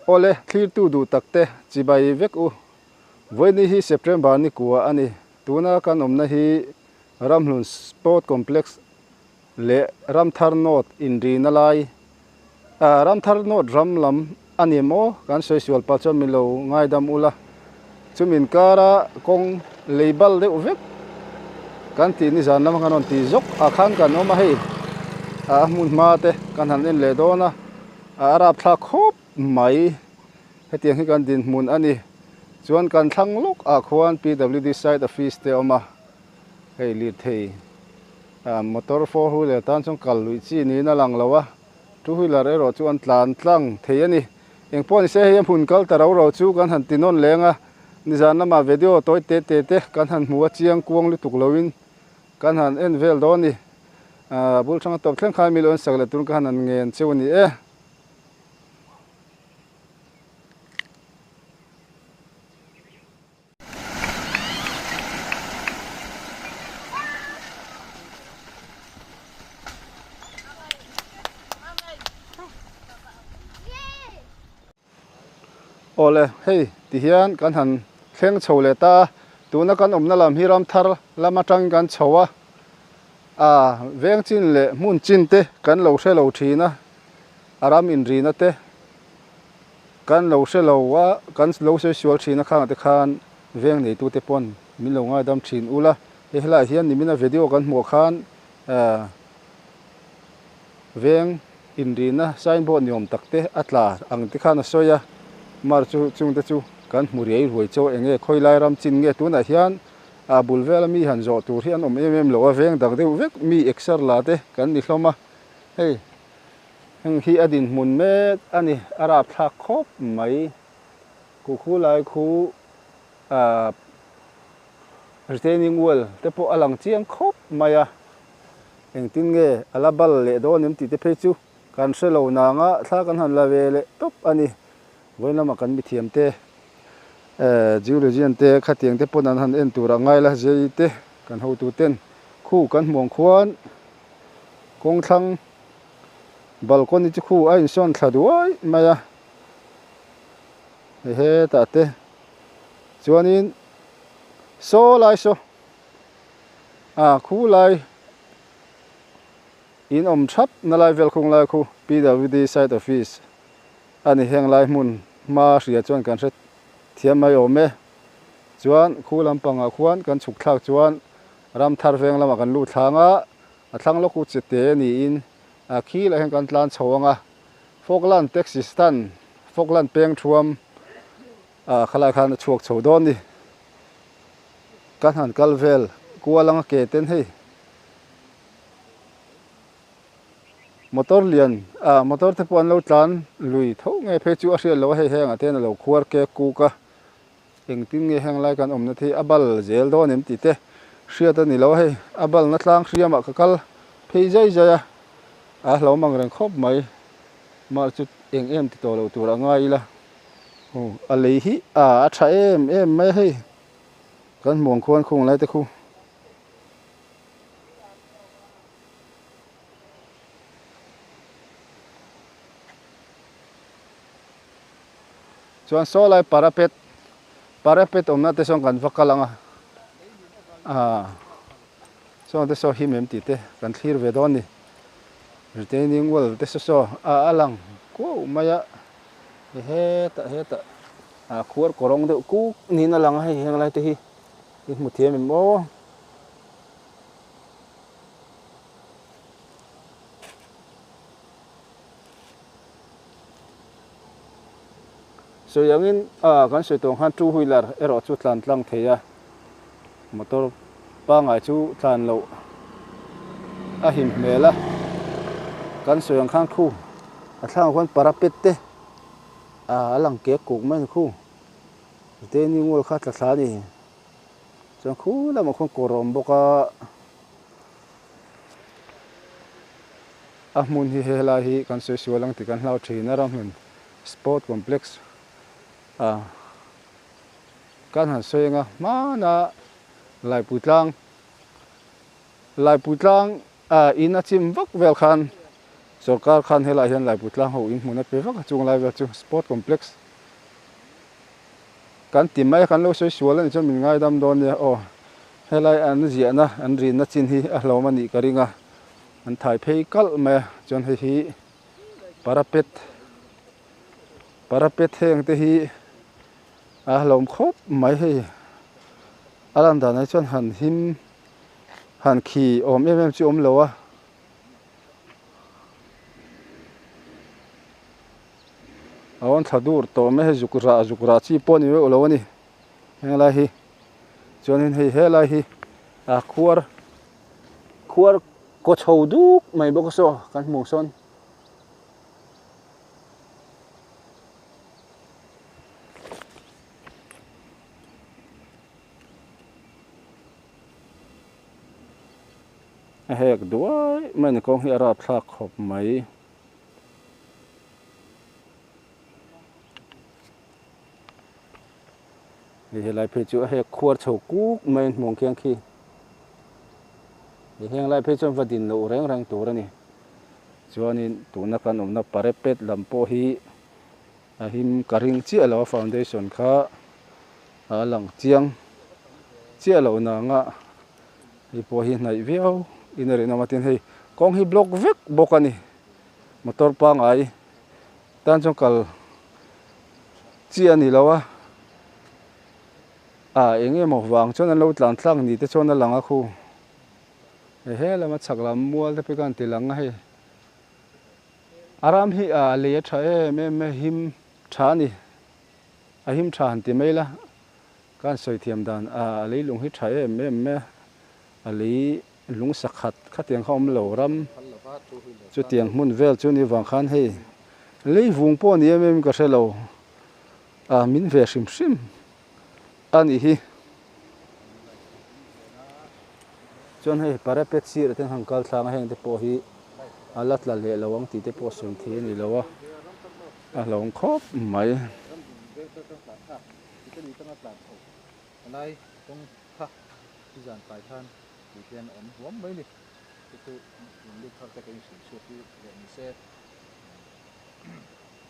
Awle, thlirtu duh takte chibai vek u. Vawiini hi September ni kua a ni. Tuna kan awmna hi Ramhlun Sport Complex leh Ramthar North inrina lai, Ramthar North ram lam a ni maw? Kan sawi sual pah chuan min lo ngaidam ula. Chumi inkara kawng lei bal deuh vek kan tih nizan lama kan rawn tih zawk ah khan kan awm a hei a hmun hma te kan han en leh dawn a a rapthlak khawp mai hetiang hi kan dinhmun a ni chuan kan thlang lawk ah khuan P_W_D side office te a awm a hei lirthei ah motor four wheeler tan chuan kal luih chi niin a lang lo a two wheeler erawh chu an tlan tlang thei a ni. Engpawh ni se hei a hmun kal ta ro ro chu kan han ti nawn leng a, nizan lamah video tawi te te te kan han hmu a chiang kuang lutuk loin kan han en vel dawn a ni. Aaa bul thanga tawp thleng khan mi lo en sak leh tur ka han han ngen cheu a ni e. Awle hei ti hian kan han thleng chho leh ta a, tuna kan awmna lam hi ram thar lam atangin kan chho a, ah veng chin leh hmun chin te kan lo hre lo thin a, a ram inrina te. Kan lo hre lo a, kan lo sawi sual thin a khangah te khan veng neitute pawn min lo ngaidam thin ula. Hei helaiah hian nimina video kan hmuh khan veng inrina signboard ni awm tak te a tla ang te khan a sawi a, mar chu chungte chu kan hmu riai ruai chaw eng nge khawi lai ram chin nge tunah hian a bul vela mi han zawh tur hi an awm em em lo a, veng dak deuh vek mi exer la te kan ni hlawm a hei. Heng hi a dinhmun mek a ni, a rapthlak khawp mai. Khu khu lai khu ah retaining wall te pawh a lang chiang khawp mai a, engtin nge a la bal leh dawn em tih te phei chu kan hre lo nang a, thla kan han la ve leh tawp a ni. Vawiin lamah kan mithiam te eh geologian te khatiang te pawn an han en tur a ngai la, zei te kan hotu ten khu kan hmuh ang khuan kawngthlang Balcony chu khu a insawn thla duai mai a, hei hetah te chuanin saw lai saw ah khu lai in awm thap na lai vel khung lai khu P_W_D side office a ni heng lai hmun hma hria chuan kan hre thiam mai awm e chuan khu lampangah khuan kan chhuk thlak chuan ram thar veng lamah kan lut thlang a. A thlang lawk u chete niin a khi lah hian kan tlan chho ang a, Falkland taxi stand, Falkland peng thuam ah khalai khan a chhuak chho dawn ni. Kan han kal vel kual anga ke ten hei motor lian ah motor te pawh an lo tlan lui tho nge phei chu a hriat loh a hei heng ah te hian a lo khuar kek kuk a. Engtin nge heng lai kan awmna te hi a bal zel dawn em tih te hriat a ni lo a hei, a balna tlang hriamah ka kal phei zai zai a, a hlauhawm ang reng khawp mai, mah chu eng em ti tawh loh tur a ngai ila, aw a lei hi a a tha em em mai a hei, kan hmuh ang khuan khung lai te khu. Chuan saw lai parapet parapet awmna te sawn kan va kal ang a ah sawn te saw him em tih te kan thlir ve dawn a ni retaining wall te saw saw a a lang kuau mai a hetah hetah ah khuar kawrawng deuh kuk niin a lang a hei heng lai te hi i hmu thiam em aw. Sawi angin ah kan sawi tawh ang khan two wheeler erawh chu tlan tlang thei a, motor pangngai chu tlan loh a him hmel a, kan sawi ang khan khu a thlangah khuan parapet te ah a lang kek kuk mai a ni khu retaining wall kha tla thla a ni chuan khu lamah khuan kawr a awm bawk a. A hmun hi helai hi kan sawi sual ang tih kan hlau thin a ramhlun sport complex a kan han sawi anga hmana Laipui tlang Laipui tlang ah in a chim vak vel khan Sorkar khan helaiah hian Laipui tlang ho in hmun a pe vak a, chung lai vel chu Sport Complex kan ti mai a, kan lo sawi sual a nih chuan min ngaidam dawn nia aw. Helai an ziahna an rinna chin hi a hlawm a nih ka ring a, an thai phei kalh mai a, chuan hei hi parapet parapet heng te hi a hlawm khawp mai hei a lan danah hi chuan han him han khi awm em em chu awm lo a. A rawn thla dur tawh mai hei zuk rah zuk rah chi pawh a ni meuh lo a ni heng lai hi chuanin hei helai hi a khuar khuar kaw chho duk mai bawk a saw kan hmuh sawn. A hek duai mai a ni kawng hi a rapthlak khawp mai. Hei helai phei chu a hek khuar chho kuk mai a hmuh ang khian khi. Hei heng lai phei chuan va din loh reng reng tur a ni. Chuanin tuna kan awmna parapet lam pawh hi a him ka ring chiah lo a foundation kha a lang chiang chiah loh nanga hei pawh hi hnaih viau in a rinawm a tin hei kawng hi block vek bawk a ni motor pangai tan chuan kal chi a ni lo a ah eng emaw vang chuan an lo tlan tlang ni te chuan a lang a khu he he lama chhak lam mual te pawh khan ti lang a hei a ram hi a lei a tha em em a him tha a ni a him tha han ti mai la ka han sawi thiam dan a leilung hi tha em em mai a a lei lung sakhat khatiang kha awm lo ram chutiang hmun vel chu ni vang khan hei lei vung pawh ni em em ka hre lo a min ve hrim hrim a nih hi chuan hei parapet sirah te han kal thlang a heng te pawh hi a la tla leh lo ang tih te pawh sawi thei a ni lo a a hlawm khawp mai.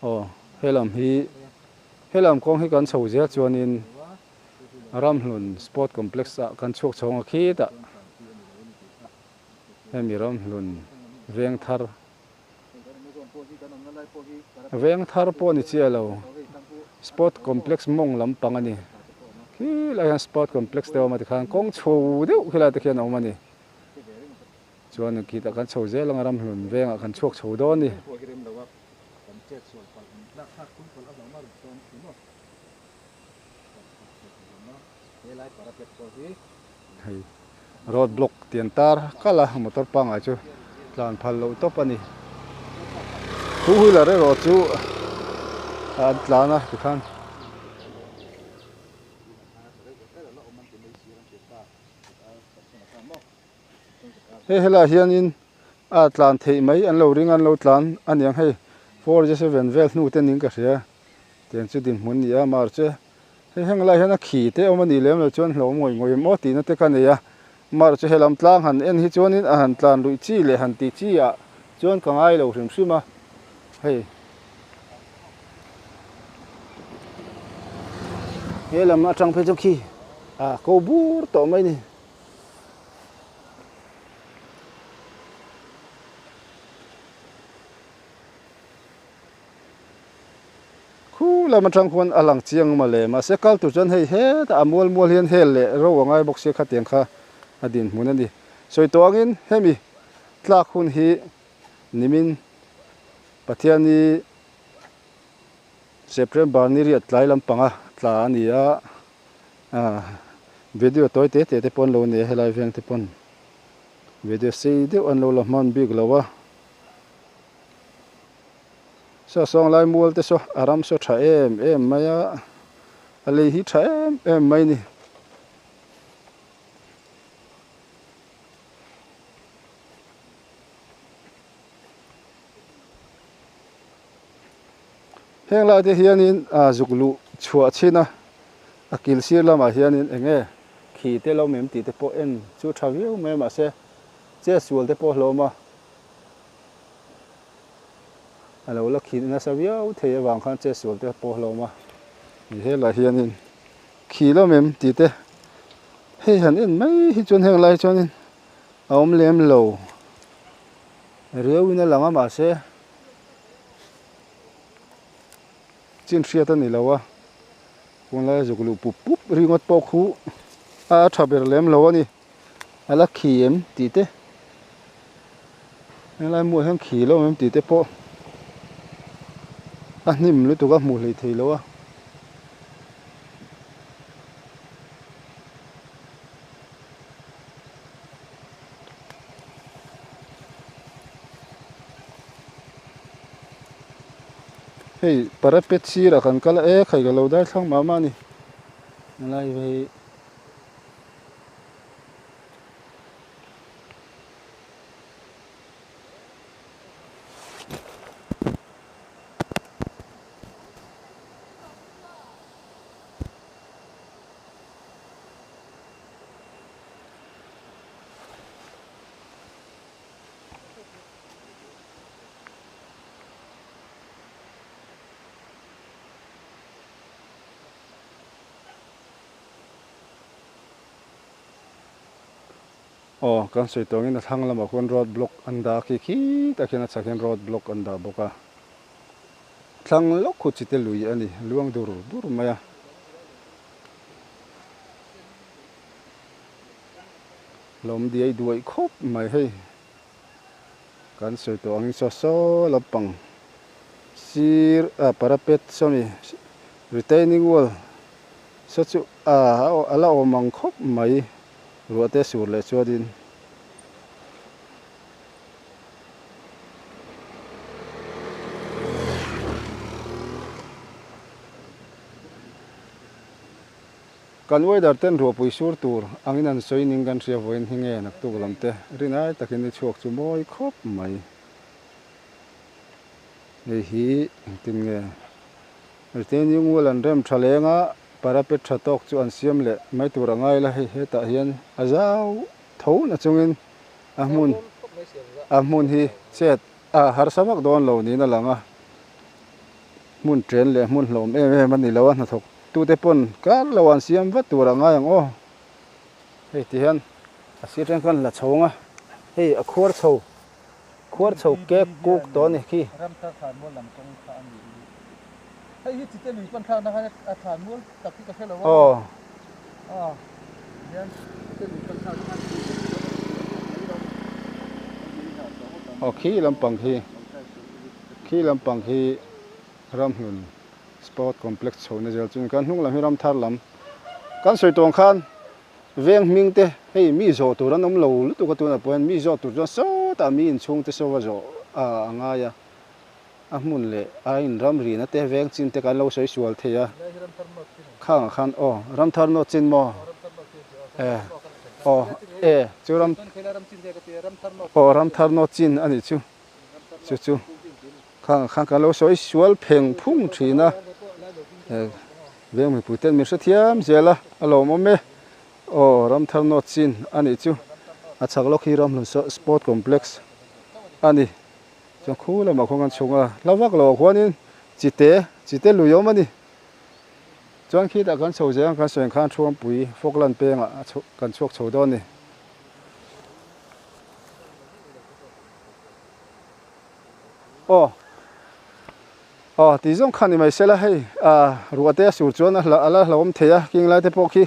Aw helam hi helam kawng hi kan chho zel chuanin Ramhlun Sport Complex ah kan chhuak chhawng a khitah hemi Ramhlun veng thar veng thar pawh ni chiah lo Sport Complex mawng lampang a ni khilai hian Sport Complex te a awm a tikhan kawng chho deuh khilai te khian a awm a ni. Chuan khitah kan chho zel anga ramhlun vengah kan chhuak chho dawn a ni. Hei road block tian tar kal a motor pangngai chu tlan phal loh tawp a ni. Two wheeler erawh chu an tlan a tikhan. Hei helaiah hianin a tlan theih mai an lo ring a an lo tlan a niang hei 4G7 vel hnu te ning ka hria tiang chu dinhmun a ni a mar che hei heng lai hian a khi te awm a nih lem lo chuan hlauhawm ngawih ngawih em aw tihna te ka nei a mar chu helam tlang han en hi chuanin a han tlan luih chi leh han tih chi ah chuan ka ngai lo hrim hrim a hei he lam atang phei chu khi a ko bur tawh mai a ni. Khu lam atang khuan a lang chiang mawle mahse kal tur chuan hei hetah a mual mual hian hel leh ro a ngai bawk sia khatiang kha a dinhmun a ni. Sawi tawh angin hemi tlak hun hi nimin Pathiani September ni riat tlai lampanga tla a ni a. Ah video tawi te te te pawh an lo nei a helai veng te pawn video sei deuh an lo la hman bik lo a saw sawng lai mual te saw a ram saw tha em em mai a a lei hi tha em em mai a ni. Heng lai te hianin ah zuk luh chhuah chhin a, a kil sir lamah hianin eng nge khi te lo mem tih te pawh en chu tha viau mai a mahse che sual te pawh a hlawm a. A lo la khih nasa viau thei avang khan che sual te pawh hlawm a ni helai hianin khi lawm em tih te hei han en mai hi chuan heng lai chuanin a awm lem lo riauin a lang a mahse chin hriat a ni lo a tunlai zuk luh pup pup ringawt pawh khu a tha ber lem lo a ni. A la khi em tih te helai hmuh ah hian khi lo em tih te pawh a hnim lutuk a hmuh hleih theih loh a. Hei parapet sirah kan kal a e khai ka lo dar thlang mah mah a ni helai hi. Aw kan sawi tawh angin a thlang lamah khuan road block an dah a khi khitah khian a chhak hian road block an dah bawk a thlang lawk khu chite lui a ni luang dur dur mai a. Lawm diai duai khawp mai hei kan sawi tawh angin saw saw lampang sir ah parapet sawmi retaining wall saw chu ah a la awm ang khawp mai ruah te sur leh chuanin. Kan weather ten ruahpui sur tur angin an sawi ning kan hria vawiin hi nge naktuk lam te rinai takin i chhuak chu mawi khawp mai. Hei hi engtin nge retaining wall an rem tha leng a parapet tha tawk chu an siam leh mai tur a ngai la hei hetah hian a zau tho na chungin a hmun a hmun hi chet a harsa vak dawn lo niin a lang a. Hmun chen leh hmun hlawm em em a ni lo a, hnathawk tute pawn kar lo an siam vat tur a ngai ang aw. Hei ti hian a sir atang khan la chhawng a, hei a khuar chho khuar chho kek kuk tawh a ni khi. Ramthar thlan mual lam kawng kha a ni hi. Hei hi chite lui pan thlakna khan a thlan mual tak hi ka hre lo a. Aw. Aw hian chite lui pan thlakna khan Aw khi lampang khi. Khi lampang hi Ramhlun Sport Complex chhohna zel chu kan hnung lam hi Ramthar lam kan sawi tawng khan veng hming te hei mi zawh tur an awm lo lutuk a tunah pawh hian mi zawh tur chuan sawtah mi inchhung te saw a zawh a ngai a a hmun leh a in ramrina te veng chin te kan lo sawi sual thei a khangah khan aw Ramthar nawt chin maw e aw e chu ram aw Ramthar nawt chin a nih chu. Chu chu khang khan kan lo sawi sual pheng phung thin a veng mipui ten min hrethiam zel a a lawmawm e aw Ramthar North chin a nih chu a chhak lawk hi Ramhlun Sport Complex a ni chuan khu lamah khuan kan chhung a hla vak loh ah khuanin chite chite lui awm a ni chuan khitah kan chho zel ang kan sawi ang khan Thuampui Falkland pengah kan chhuak chho dawn a ni. Aw aw tih zawng kha ni mai sela hei ah ruah te a sur chuan a hla a la hlauhawm thei a king lai te pawh khi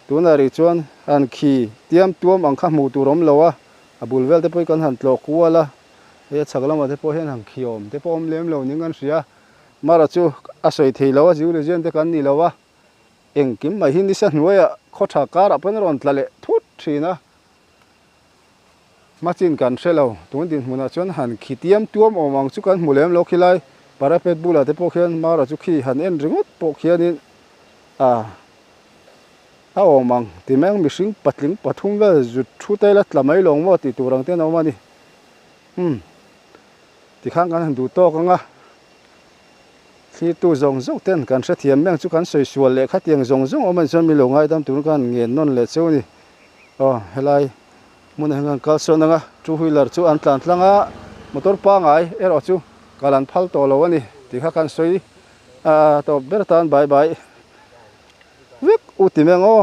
tunah rih chuan han khi tiam tuam ang kha hmuh tur a awm lo a a bul vel te pawh hi kan han tlawh kual a hei a chhak lamah te pawh hian han khi awm te pawh a awm lem lo ning an hria mara chu a sawi thei lo a ziulizian te kan ni lo a engkim mai hi nisa hnuaiah khaw tha karah pawhin a rawn tla leh thut thin a. Hmachin kan hre lo, tun dinhmunah chuan han khi tiam tuam awm ang chu kan hmu lem lo khilai parapet bulah te pawh khian Mara chu khi han en ringawt pawh khianin a a awm ang ti mai ang mihring patling pathum vel zut thu te la tla mai lawng maw tih tur ang ten a awm a ni umm tikhan kan han duh tawk ang a thlirtu zawng zawng ten kan hrethiam mai ang chu kan sawi sual leh khatiang zawng zawng awm a ni chuan mi lo ngaidam turin ka han ngen nawn leh cheu a ni. Aw helai hmunah hian kan kal sawn ang a two wheeler chu an tlan tlang a motor pangai erawh chu Kal an phal tawh lo a ni tih kha kan sawi tawp ber tan bye bye vek u ti meng aw.